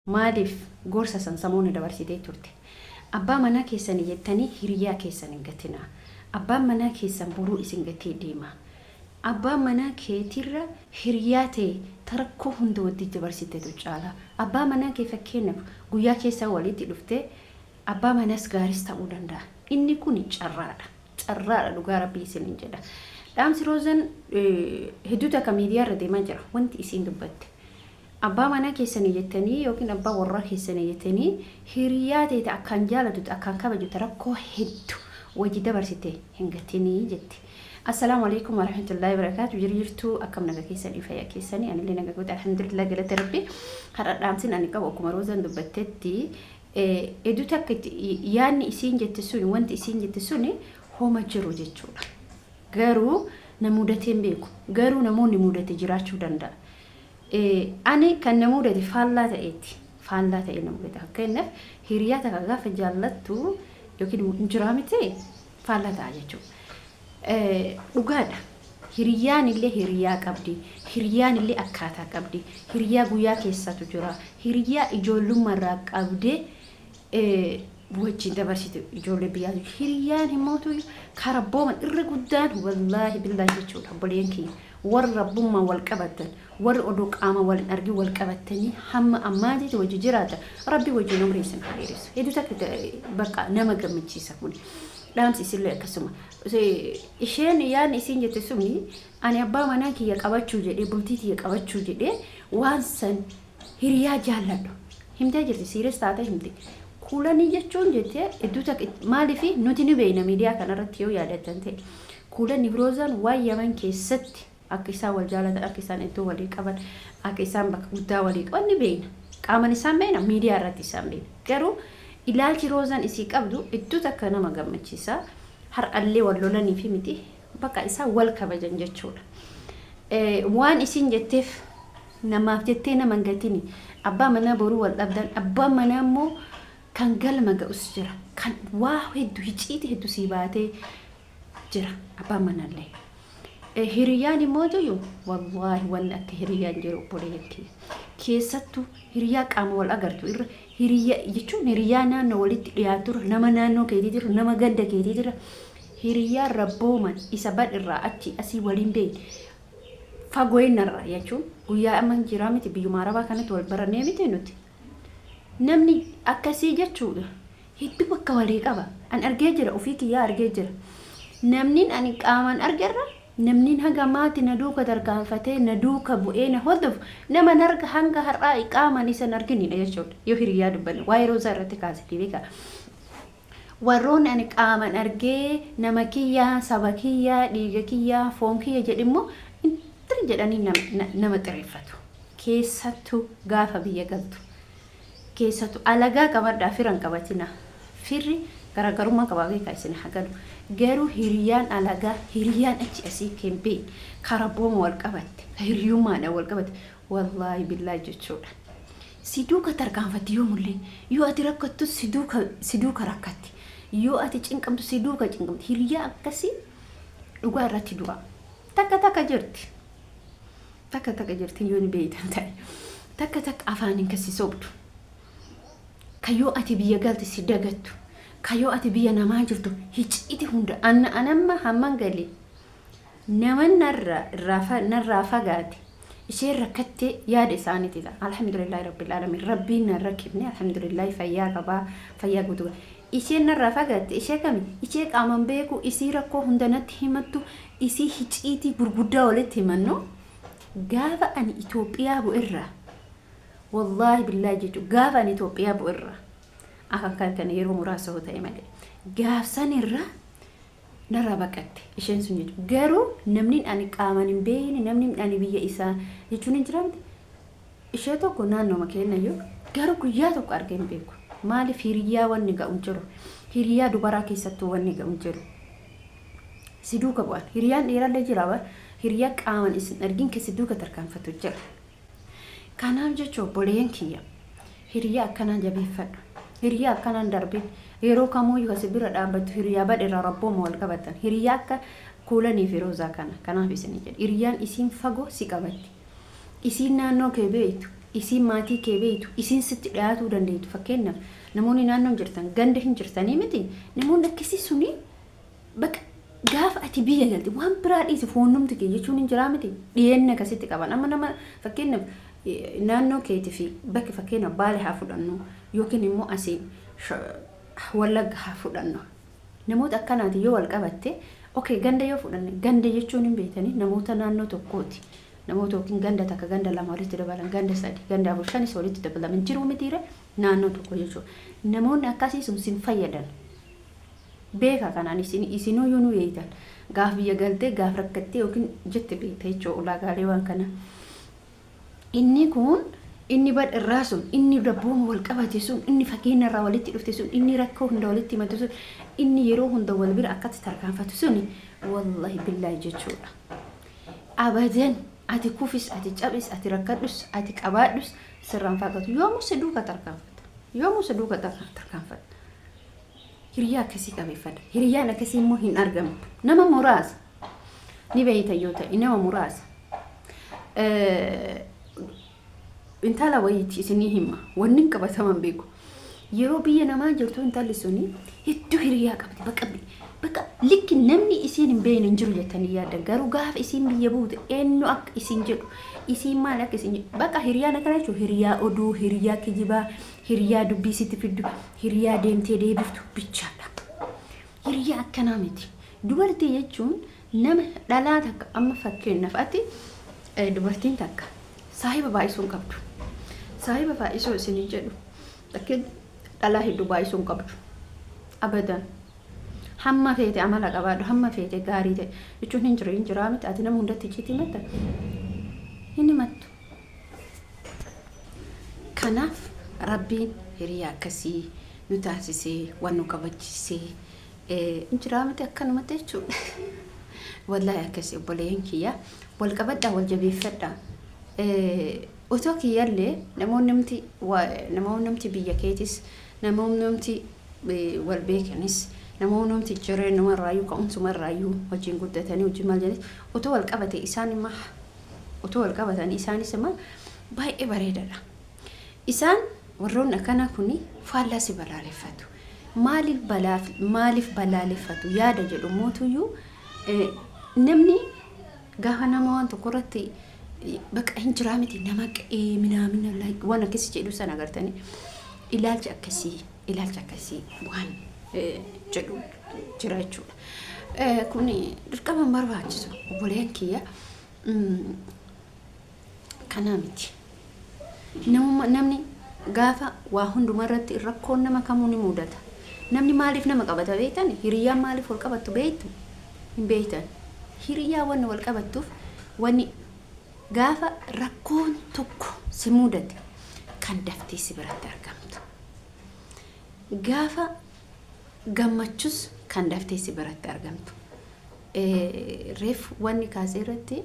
Maaliif gorsa san samoona dabarsitee turte? Abbaa manaa keessanii jettanii hiriyaa keessan hin gatinaa. Abbaan manaa keessan boruu isin gatee deema. Abbaa manaa keetirra hiriyaa ta'e ta rakkoo hunda walitti dabarsitetu caala. Abbaa manaa kee, fakkeenyaaf, guyyaa keessa walitti dhuftee abbaa manaas gaaris ta'uu danda'a. Inni kun carraadha. Carraadha, dhugaa Rabbii isiniin jedha. Dhaamsi Roozan hedduutu akka miidiyaa irra deemaa jira. Wanti isiin dubbatte. Abbaa manaa keessanii jettanii yookiin abbaa warraa keessanii jettanii hiriyaa ta'e akkaan jaalatu, akkaan kabajatu, rakkoo hedduu wajji dabarsite hin gatinii jetti. Assalaamu alaikum warahmatullahi wabarakatuh. Jiru jirtuu? Akkam, naga keessanii, fayyaa keessanii? Anillee naga goote, alhamdulillah, galata Rabbi. Har'a dhaamsin ani qabu akkuma Roozan dubbattetti, hedduutu akka yaadni isiin jette suni, wanti isiin jette suni homa jiru jechuudha. Garuu na mudatee hin beeku. Garuu namoonni mudate jiraachuu danda'a. Ani kan na mudate faallaa ta'eeti. Faallaa ta'ee na mudate. Fakkeenyaaf, hiriyaa takka gaafa jaallattu yookiin jiraa miti, faallaa ta'a jechuudha. Dhugaadha. Hiriyaan illee hiriyaa qabdi. Hiriyaan illee akkaataa qabdi. Hiriyaa guyyaa keessatu jira. Hiriyaa ijoollummaarraa qabdee wajjin dabarsite ijoollee biyyaa. Hiriyaan himmootu karaa booman irra guddaan, wallaahi billaahi jechuudha, obboleen kiyya. Warri rabbummaa wal qabatan, warri odoo qaama wal hin argin wal qabatanii hamma ammaatitti wajji jiraatan, Rabbi wajjin umrii isin haa dheeressu. Hedduu takka bakka nama gammachiisa kun. Dhaamsi isillee akkasuma. Isheen yaadni isiin jette suni, ani abbaa manaa kiyya qabachuu jedhee, bultii kiyya qabachuu jedhee, waan san hiriyaa jaalladhu. Himtee jirti, siirees taatee himte. Kuulanii jechuun jettee hedduu takka, maaliif nuti ni beekna, miidiyaa kanarratti yoo yaadattan ta'e. Kuulanii Roozaan waan Yaman keessatti akka isaan wal jaalatan, akka isaan iddoo walii qaban, akka isaan bakka guddaa walii qaban ni beekna. Qaaman isaan beekna, miidiyaa irratti isaan beekna. Garuu ilaalchi Roozaan isii qabdu iddoo takka nama gammachiisa. Har'allee wal lolanii fi miti, bakka isaan wal kabajan jechuudha. Waan isin jetteef namaaf jettee nama hin gatini. Abbaa manaa boruu wal dhabdan, abbaan manaa immoo kan galma ga'us jira. Kan waa hedduu, hiciiti hedduu sii baatee jira abbaan manaallee. Hiriyaan immoo jiru, wallaahi wanni akka hiriyaan jiru, obboleeyyan kiyya. Keessattuu hiriyaa qaama wal agartu irra, hiriyaa jechuun hiriyaa naannoo walitti dhiyaatu irra, nama naannoo keetii jiru, nama ganda keetii jira, hiriyaa rabbooman isa badhirraa achi asii waliin beekne fagooyinnarraa jechuun guyyaa amma jiraa miti, biyyuma Arabaa kanatti wal barannee miti nuti. Namni akkasii jechuudha hedduu bakka walii qaba. An argee jira, ofii kiyyaa argee jira. Namni ani qaamaan argerra, namni haga maati na duuka tarkaanfatee, na duuka bu'ee na hordofu, nama narga hanga har'aa qaamaan isa hin arginidha jechuudha. Yoo hiriyaa dubbanne, waa'ee Roozaa irratti kaasiti beekaa. Warroonni ani qaamaan argee nama kiyyaa, saba kiyyaa, dhiiga kiyyaa, foon kiyya jedhimmoo intiri jedhanii nama xireeffatu. Keessattuu gaafa biyya galtu. Keessattuu alagaa qabadhaa, firan qabatina. Firri garaagarummaa qabaa beekaa, isin haa galu. Garuu hiriyaan alagaa, hiriyaan achi asii kan beekne, karaa booma wal qabatte, hiriyummaadhaan wal qabatte, wallaahi billaahi jechuudha. Si duuka tarkaanfatti yoomullee. Yoo ati rakkattus si duuka rakkatti. Yoo ati cinqamtu si duuka cinqamti. Hiriyaa akkasii dhugaa irratti du'a. Takka takka jirti. Takka takka jirti, yoo ni beeytan ta'e. Takka takka afaaniin kan si sobdu. Ka yoo ati biyya galte si dagattu. Ka yoo ati biyya namaa jirtu hicciiti hunda anna anamma hamman galee. Nama narraa fagaate, isheen rakkattee yaada isaaniiti ta'a. Alhamdulillahi rabbil alamin, Rabbiin nan rakkifne, alhamdulillahi, fayyaa qabaa, fayyaa guutuu. Isheen narraa fagaatte ishee kami? Ishee qaaman beeku, isii rakkoo hunda natti himattu, isii hiciitii gurguddaa walitti himannu, gaafa ani Itoophiyaa bu'erraa, wallaahi billaahi jechuudha, gaafa ani Itoophiyaa bu'erraa akka kan yeroo muraasa yoo ta'e malee gaafsanirraa narraa baqatte isheen sun jechuudha. Garuu namni ani qaaman hin beekne, namni ani biyya isaa jechuun hin jiraamte, ishee tokko naannooma keenyayyuu, garuu guyyaa tokko argee hin beeku. Maaliif? Hiriyaa wanni ga'u hin jiru. Hiriyaa dubaraa keessattuu wanni ga'u hin jiru. Si duuka bu'an. Hiriyaan dhiirallee jira bar. Hiriyaa qaaman isin argin ke si duuka tarkaanfatu jira. Kanaaf jechuun, obboleeyyan kiyya, hiriyaa akkanaa jabeeffadhu. Hiriyaa akkanaan darbin. Yeroo kamuyyuu asi bira dhaabbattu, hiriyaa badheerraa rabbooma wal qabatan. Hiriyaa akka Kuulanii fi Roozaa kana. Kanaaf isin jedhe. Hiriyaan isiin fagoo si qabatti. Isiin naannoo kee beektu. Isiin maatii kee beektu, isiin sitti dhiyaatuu dandeettu. Fakkeenyaaf, namoonni naannoon jirtan ganda hin jirtanii miti, namoonni akkasii suni bakka gaafa ati biyya galte waan biraa dhiisi, foonnumti kee jechuun hin jiraa miti, dhiyeenna akkasitti qaban. Amma nama fakkeenyaaf naannoo keetii fi bakki, fakkeenyaaf Baale haa fudhannu yookiin immoo asii Wallagga haa fudhannu, namoota akkanaati yoo wal qabatte, okay, ganda yoo fudhanne, ganda jechuun hin beektanii, namoota naannoo tokkooti, namoota yookiin ganda takka, ganda lama walitti dabalan, ganda sadi, ganda afur, shanis walitti dabalaman jiru mitiire, naannoo tokko jechuudha. Namoonni akkasii sun sin fayyadan beeka. Kanaan isin isinuu nu beektan, gaaf biyya galtee, gaaf rakkattee yookiin jette beekta jechuudha ulaagaalee waan kana. Inni kun, inni badhirraa sun, inni dabbooma wal qabate sun, inni fageenya irraa walitti dhufte sun, inni rakkoo hunda walitti himatu sun, inni yeroo hunda wal bira akkatti tarkaanfatu suni, wallahi billaahi jechuudha. Abadan ati kufis, ati cabis, ati rakkadhus, ati qabaadhus, sirraan fagaatu. Yoomuu si duuka tarkaanfata. Yoomuu si duuka tarkaanfata. Hiriyaa akkasii qabeeffadha. Hiriyaan akkasii immoo hin argamtu. Nama muraasa. Ni beeyta yoo ta'e, nama muraasa. Intala wayiiti isinii hima. Wanni hin qabataman beeku. Yeroo biyya namaa jirtu intalli suni hedduu hiriyaa qabdi. Bakka bakka likki namni isiin hin beekne hin jiru jettanii yaaddan. Garuu gaafa isiin biyya buute eenyu akka isiin jedhu, isiin maal akka isiin jedhu. Bakka hiriyaan akkana jechuun hiriyaa oduu, hiriyaa kijibaa, hiriyaa dubbii sitti fiddu, hiriyaa deemtee deebiftu bichaadha. Hiriyaa akkanaa miti. Dubartii jechuun nama dhalaa takka, amma fakkeenyaaf ati dubartiin takka saahiba baay'isuu hin qabdu. Saahiba baay'isuu isin jedhu, fakkeen dhalaa hedduu baay'isuu hin qabdu. Abadan. Hamma feete amala qabaadhu, hamma feete gaarii ta'e jechuun hin jiru, hin jiraa miti, ati nama hundatti icciitii himatta, hin himattu. Kanaaf Rabbiin hiriyaa akkasii nu taasisee, waan nu kabachiisee hin jiraa miti, akkanumatti jechuudha. Wallaahi akkasii, obboleeyyan kiyya, wal qabadhaa, wal jabeeffadhaa. Otoo kiyyallee namoonni biyya keetis, namoonni wal beekanis, namoonni jireenyumarraayyuu, ka'umsumarraayyuu hojiin guddatanii, hojii maal jedhanis otoo wal qabate, isaan immoo otoo wal qabatanii, isaanis immoo baay'ee bareedaadha. Isaan warroonni akkanaa kuni faallaa si balaaleffatu. Maaliif balaaleffatu yaada jedhu mootuyyuu, namni gaafa nama waan tokko irratti bakka hin jiraa miti, nama qe'ee minaamina waan akkasii jedhu sana agartanii, ilaalcha akkasii waan jedhu jira jechuudha. Kun dirqama hin barbaachisu, obboleeyyan kiyya, kanaa miti. Namni gaafa waa hundumarratti rakkoon nama kamuu ni mudata. Namni maaliif nama qabata beektan? Hiriyyaan maaliif wal qabattu beektu? Hin beektan. Hiriyyaa wanni wal qabattuuf, wanni gaafa rakkoon tokko si mudate kan daftee si biratti argamtu. Gaafa gammachus kan daftee si biratti argamtu. Reef wanni kaasee irratti,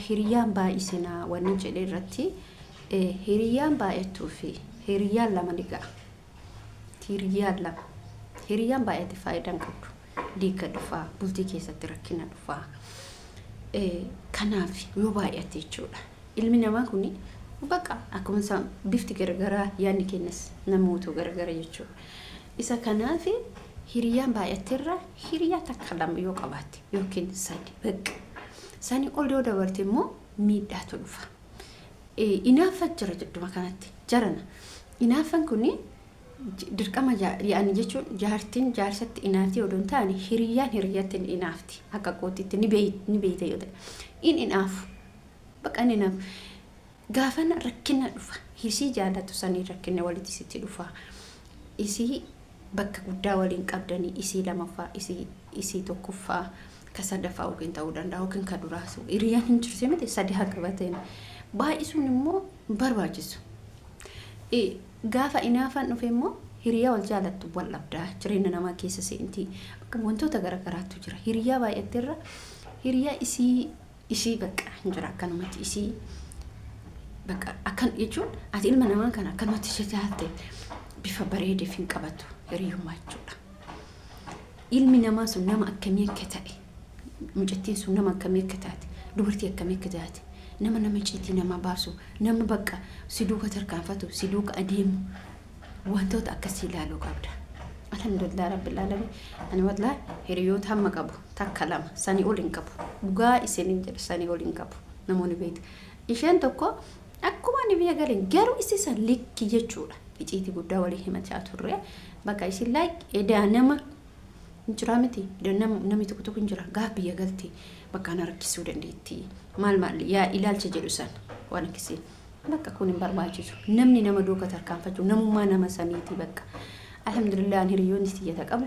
hiriyyaan baay'isinaa wanni jedhe irratti, hiriyyaan baay'attuu fi hiriyyaan lama ni ga'a. Hiriyyaan lama. Hiriyyaan baay'ate faayidaan qabdu. Diigga dhufaa, bultii keessatti rakkina dhufaa. Kanaaf yoo baay'ate jechuudha. Ilmi namaa kuni baqa akkuma isaan bifti garagaraa, yaadni kennas namoota garagara jechuudha. Isa kanaaf hiriyyaan baay'atteerra hiriyaa takka lama yoo qabaatte yookiin sadi, bakka. Sanii ol yoo dabarte immoo miidhaatu dhufa. Inaaffaa jira jidduma kanatti jarana. Inaaffaan kuni dirqama yaa'anii jechuun, jaartiin jaarsatti inaafti odoo hin taane, hiriyyaan hiriyyatti ni inaafti, akka kootitti ni beeyta yoo ta'e. In inaafu. Bakka inni inaafu. Gaafana rakkina dhufa. Isii jaallatu sanii rakkina walitti sitti dhufa. Isii bakka guddaa waliin qabdanii, isii lamaffaa, isii tokkoffaa, ka sadaffaa yookiin ta'uu danda'a yookiin ka duraas. Hiriyyaan hin jirti miti, sadi haa qabateen. Baay'isuun immoo hin barbaachisu. Gaafa inaafaan dhufe immoo hiriyaa wal jaalattu wal dhabdaa, jireenya namaa keessa seentii, bakka wantoota garaagaraatu jira. Hiriyaa baay'atteerra hiriyaa isii bakka hin jira, akkanumatti isii bakka akkan jechuun, ati ilma namaa kana akkanumatti ishee jaalte bifa bareedeef hin qabatu hiriyummaa jechuudha. Ilmi namaa sun nama akkamii akka ta'e, mucattiin sun nama akkamii akka taate, dubartii akkamii akka taate, Nama icciitii nama baasu, nama bakka si duuka tarkaanfatu, si duuka adeemu, wantoota akkasii ilaaluu qabda. Alhamdulillah rabbil alamin. Ani wallahi hiriyoota hamma qabu takka lama sanii ol hin qabu. Dhugaa isiniin jedha, sanii ol hin qabu. Namoonni beektu. Isheen tokko akkuma ani biyya galeen garuu isi san likki jechuudha. Iciitii guddaa walii himachaa turre. Bakka isin like edaa nama hin jiraa miti. Namni tokko tokko hin jira. Gaaf biyya galte bakka ana rakkisuu dandeetti. Maal maal yaa ilaalcha jedhu san waan akkasii. Bakka kun hin barbaachisu. Namni nama duuka tarkaanfachuu namummaa nama saniiti bakka. Alhamdulillah, ani hiriyoonni tiyyata qabu.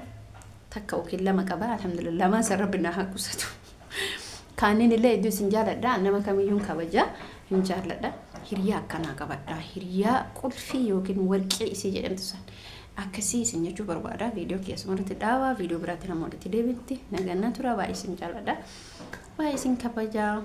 Takka yookiin lama qaba. Alhamdulillah, lamaan san Rabbi na haa qusatu. Kaaniin illee hedduu isin jaaladha. Nama kamiyyuun kabaja hin jaalladha. Hiriyaa akkanaa qabadha. Hiriyaa qulfii yookiin warqee isii jedhamtu san. Akkasii isin jechuu barbaada. Viidiyoo keessumarratti dhaabaa. Viidiyoo biraatti nama walitti deebitti. Nagaan tura, baay'ee isin jaalladha. Baay'ee isin kabajaa.